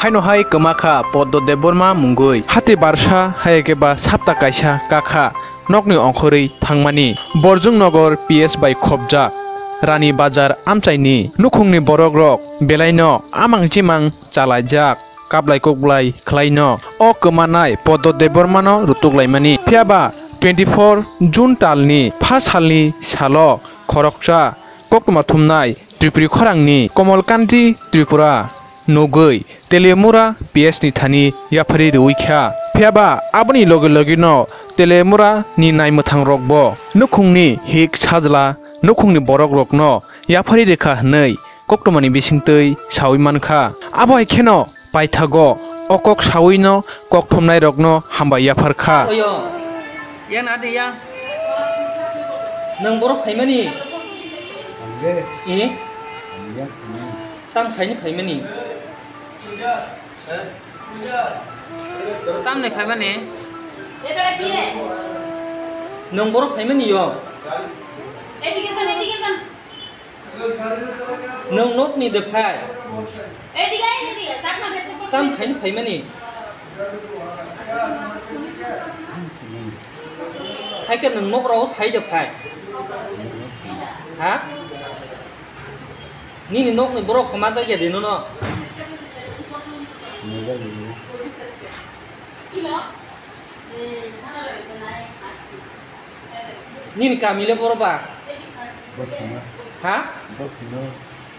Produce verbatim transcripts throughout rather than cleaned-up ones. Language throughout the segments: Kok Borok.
Haino hai kwma kha Poddo Debbarma mungwi. Hati barsa hai khe ba sapta kaisa kakha nokni ongkhorwi thangmani. Borjung Nogor P S bai khopjak Rani Bazar amchaini nukhungni borokrok belaino amang chimang chalaijak, kaplai kuplai khlaino o kwmanai Poddo Debbarmano rutuklaimani. Phiyaba twenty four June talni pha salni salo khoroksa koktwma thumnai Tripuri khorangni Komolkanti Tripura nugwi Teliamura P S ni thani yapharwi rwui kha. Phiyaba aboni loge logeno Teliamura ni naimwthang rokbo nukhungni hik sajla nukhungni borok rokno yapharwi rwkha hwnwi koktwmani bisingtwi saui mankha. Abo hai kheno paithago o kok sauino kok thumnairokno hambai yaphar kha. Oyo, ya na de ya. Nang borok phaimani? Angge. Eh? Angge. Tam khaini phaimani? Tam ni phaimani? Nang borok phaimani yo? Nwng nokni de phai? Tam khaini phaimani? Hai khe nwng nok rao sai de phai? Ha? Nini nokni borok kwma jak ya de nono? Nini kami le boro ba? Dokhino. Ha? Dokhino.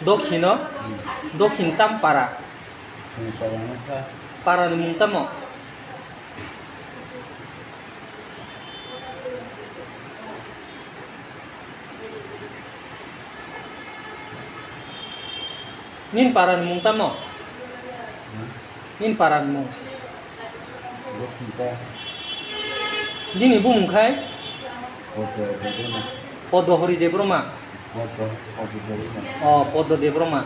Dokhino? Hmm. Dokhin tam para? Hmm, para no kha. Para ni mung tamo? Nini para ni mung tamo? Hmm? Nini para ni mung? Bo thungkha. Nini bumung khai? Poddo Debbarma. Poddo Hori Debbarma? Poddo, Poddo Debbarma. Oh, Poddo Debbarma.